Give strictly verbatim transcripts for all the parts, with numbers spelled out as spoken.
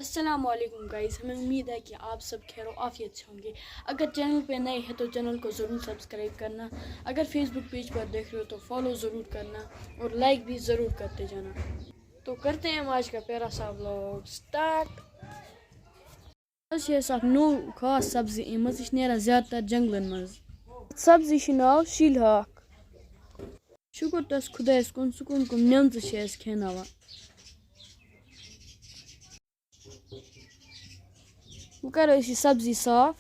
السلام علیکم گائز، ہمیں امید ہے کہ آپ سب خیر و عافیت سے ہوں گے۔ اگر چینل پہ نئے ہیں تو چینل کو ضرور سبسکرائب کرنا، اگر فیس بک پیج پر دیکھ رہے ہو تو فالو ضرور کرنا اور لائک بھی ضرور کرتے جانا۔ تو کرتے ہیں ہم آج کا پیارا سا ولاگ سٹارٹ۔ آز چھِ اَسہِ اَکھ نوٚو خاص سبزی أنمٕژ، یہِ چھِ نیران زیادٕ تر جنگلن منٛز۔ سبزی چھِ ناو شیٖلۍ ہاکھ۔ شُکُر تس خۄدایس کُن، سُہ کٕم کٕم نعمژٕ چھِ اَسہِ کھٮ۪ناوان۔ وۄنۍ کرو أسۍ یہِ سبزی صاف۔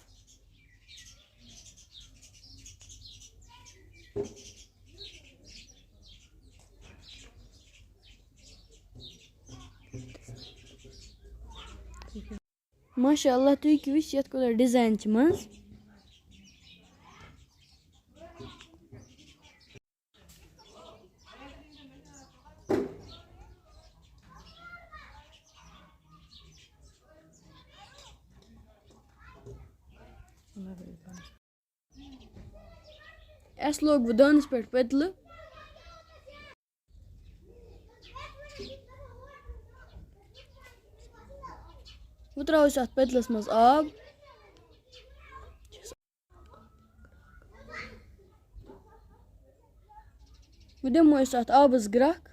ماشاء اللہ، تُہۍ ہیٚکِو وٕچھِتھ، یَتھ کوٗتاہ ڈِزاین چھِ منٛز۔ اَسہِ لوگ وۄنۍ دانَس پٮ۪ٹھ پٔتلہٕ۔ وۄنۍ ترٛاوو أسۍ اَتھ پٔتلَس منٛز آب۔ وۄنۍ دِمو أسۍ اَتھ آبَس گرٛٮ۪کھ۔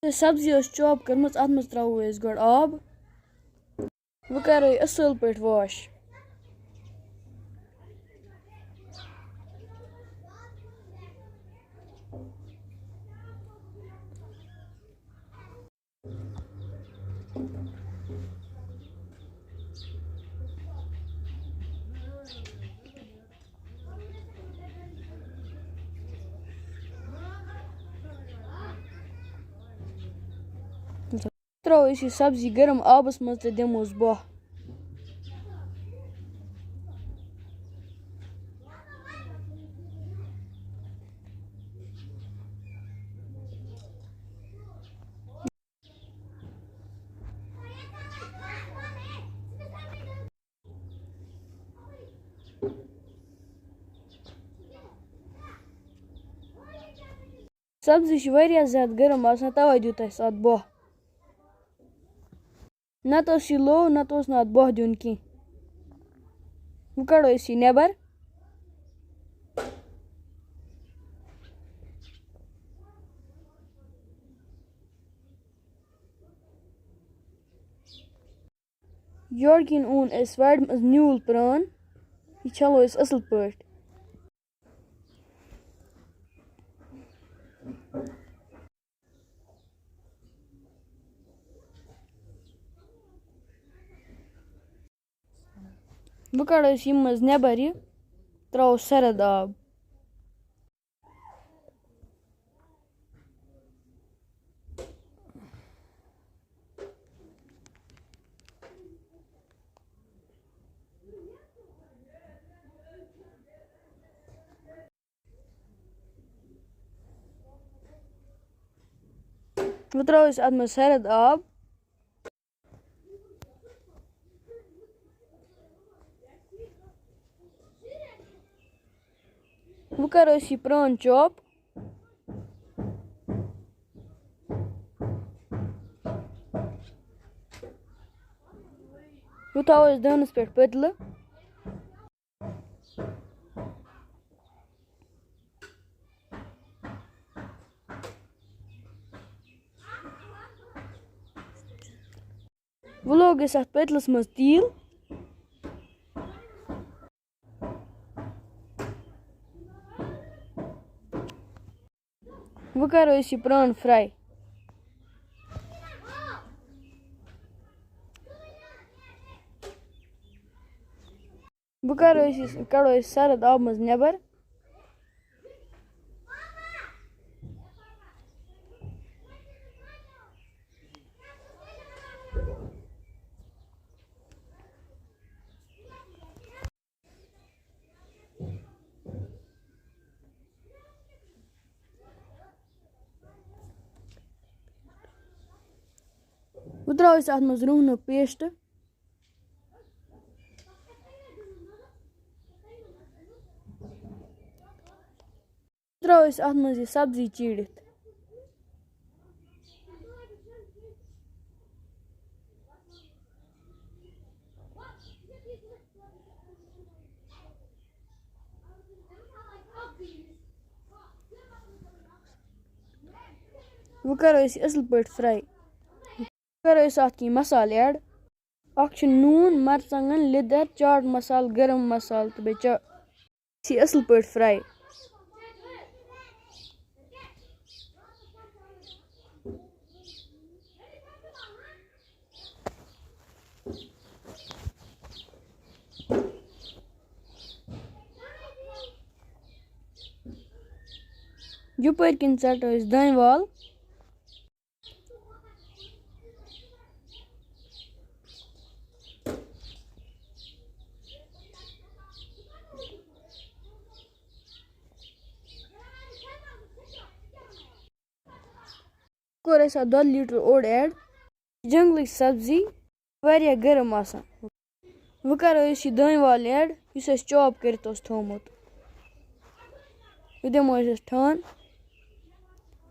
یۄس سبزی ٲس چاپ کٔرمٕژ، اَتھ منٛز ترٛاوو أسۍ گۄڈٕ آب۔ وۄنۍ کَرو یہِ اَصٕل پٲٹھۍ واش۔ ترٛاوو أسۍ یہِ سبزی گرم آبَس منٛز تہٕ دِموس بۄہ۔ سبزی چھِ واریاہ زیادٕ گرم آسان، تَوَے دیُت اَسہِ اَتھ بۄہ۔ نَتہٕ اوس یہِ لو، نَتہٕ اوس نہٕ اَتھ بۄہ دیُن کینٛہہ۔ وۄنۍ کَڑو أسۍ یہِ نٮ۪بَر۔ یورٕ کِنۍ اوٚن اَسہِ وارِ منٛز نیوٗل پرٛان۔ یہِ چھَلو أسۍ اَصٕل پٲٹھۍ۔ وۄنۍ کَڑو أسۍ یِم منٛز نٮ۪بَر یہِ، ترٛاوو سرٕد آب۔ وۄنۍ ترٛاوو أسۍ اَتھ منٛز سرٕد آب۔ وۄنۍ کَرو أسۍ یہِ پرٛان چاپ۔ وۄنۍ تھاوو أسۍ دانَس پٮ۪ٹھ پٔتلہٕ۔ وۄنۍ لوگ اَسہِ اَتھ پٔتلَس منٛز تیٖل۔ وۄنۍ کَرو أسۍ یہِ پرٛان fry۔ وۄنۍ کَرو أسۍ یہِ، کَڑو أسۍ سرٕد آبہٕ منٛز نٮ۪بَر۔ وۄنۍ ترٛاوو أسۍ اَتھ منٛز رُہنُک paste۔ ترٛاوو أسۍ اَتھ منٛز یہِ سبزی چیٖرِتھ۔ وۄنۍ کَرو أسۍ یہِ اَصٕل پٲٹھۍ fry۔ وۄنۍ کَرو أسۍ اَتھ کینٛہہ مصالہٕ add۔ اَکھ چھُ نوٗن، مرژٕوانٛگن، لیٚدٕر، چاٹ مصالہٕ، گرم مصالہٕ تہٕ بیٚیہِ چا-، یہِ اَصٕل پٲٹھۍ fry۔ یپٲرۍ کِنۍ ژَٹو أسۍ دانہِ وَل۔ کوٚر اَسہِ اَتھ دۄدٕ لیٖٹر اوٚڑ add۔ جنٛگلٕچ سبزی واریاہ گرم آسان۔ وۄنۍ کَرو أسۍ یہِ دانہِ وَل add، یُس اَسہِ chop کٔرِتھ اوس تھوٚومُت۔ یہِ دِمو أسۍ اَتھ ٹھانٛڈ،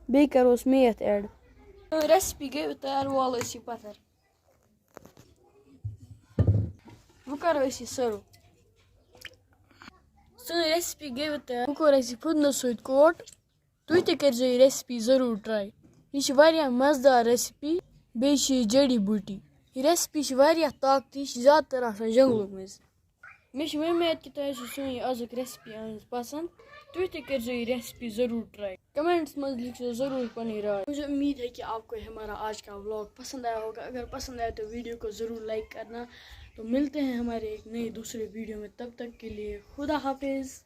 بیٚیہِ کَروس میتھ add۔ Recipe گٔے تیار، والو أسۍ یہِ پَتھر۔ وۄنۍ کَرو أسۍ یہِ serve۔ سٲنۍ recipe گٔے وۄنۍ تیار۔ وۄنۍ کوٚر اَسہِ یہِ پھُدنہٕ سۭتۍ coat۔ تُہۍ تہِ کٔرۍزیو یہِ recipe ضروٗر try۔ یہِ چھِ واریاہ مَزٕدار recipe، بیٚیہِ چھِ یہِ جڑی بوٗٹی۔ یہِ recipe چھِ واریاہ طاقتی، یہِ چھِ زیادٕ تَر آسان جنٛگلو مٔنٛزۍ۔ مےٚ چھِ وۄمید کہِ تۄہہِ آسِوٕ سٲنۍ یہِ آزُک recipe آمٕژ پَسنٛد۔ تُہۍ تہِ کٔرۍزیو یہِ recipe ضروٗر try۔ Comments منٛز لیکھزیو ضروٗر پَنٕنۍ راے۔ مجھے امید ہے کہ آپ کو ہمارا آج کا vlog پسند آیا ہوگا۔ اگر پسند آیا تو video کو ضرور like کرنا۔ تو ملتے ہیں ہمارے ایک نئے دوسرے video میں، تب تک کے لیے خدا حافظ۔